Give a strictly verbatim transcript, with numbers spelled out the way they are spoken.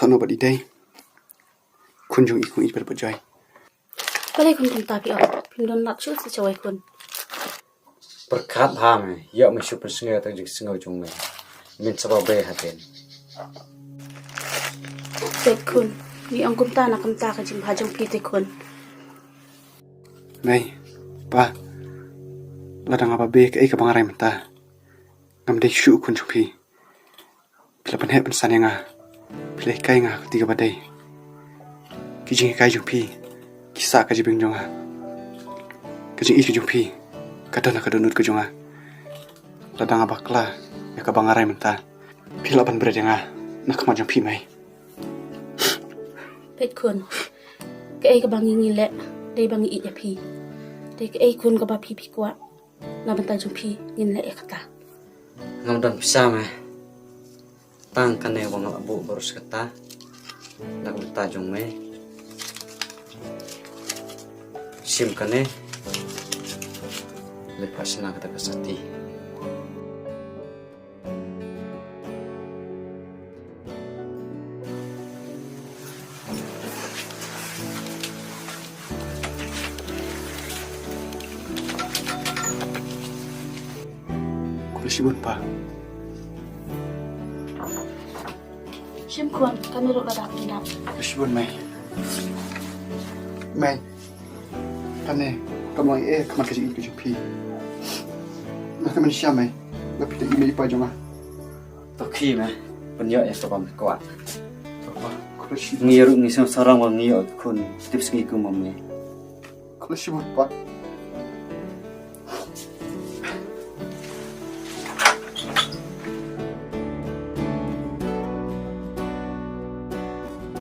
Tano bad i dei. Khun jong i kong i bad bad joi. Balei khun kumta phi ong? Phim don lad shuh sa shawei khun. Pyrkhat ha me, ïoh me shu pynsngew tang jingsngew jong me. Min sa ba be ha ten. Te khun, ngi ong kumta na kumta ka jingbha jong phi te khun. Mei, pa, lada nga ba be kaei kaba nga rai mynta. Ngam dei shuh khun jong phi. Phi la pynheh pynsan ïa nga. Phi la hikai nga kti kaba dei. Ki jinghikai jong phi ki sah ka jingbiang jong nga. Ka jingïeit ka jong phi ka don ha ka dohnud ka jong nga. Lada nga bakla ïa kaba nga rai mynta, phi lah ban bret ïa nga na khmat jong phi, Mei. Peit khun, kaei kaba ngi ngi leh dei ba ngi ïeit ïa phi. Te kaei khun kaba phi phi kwah na bynta jong phi ngin leh ïa kata. Ngam don pisa, Mei. Tang kane ba nga la buh barus kata na ka bynta jong me. Shim kane, leit phah shna kata ka sati. Khublei shibun, pa. Shim khun, kane ruh lada phi dap. Khublei shibun, Mei. Mei, kane kam long ei ei ha khmat ka jingïeit ka jong phi. Nga kmen shisha, Mei, ba phi dei i mei i pa jong nga. To khie, Mei, pynïoh ïa kaba me kwah. Khublei shibun. Ngi ruh ngi sngewsarong ba ngi ïoh khun tipsngi kum ma me. Khublei shibun, pa.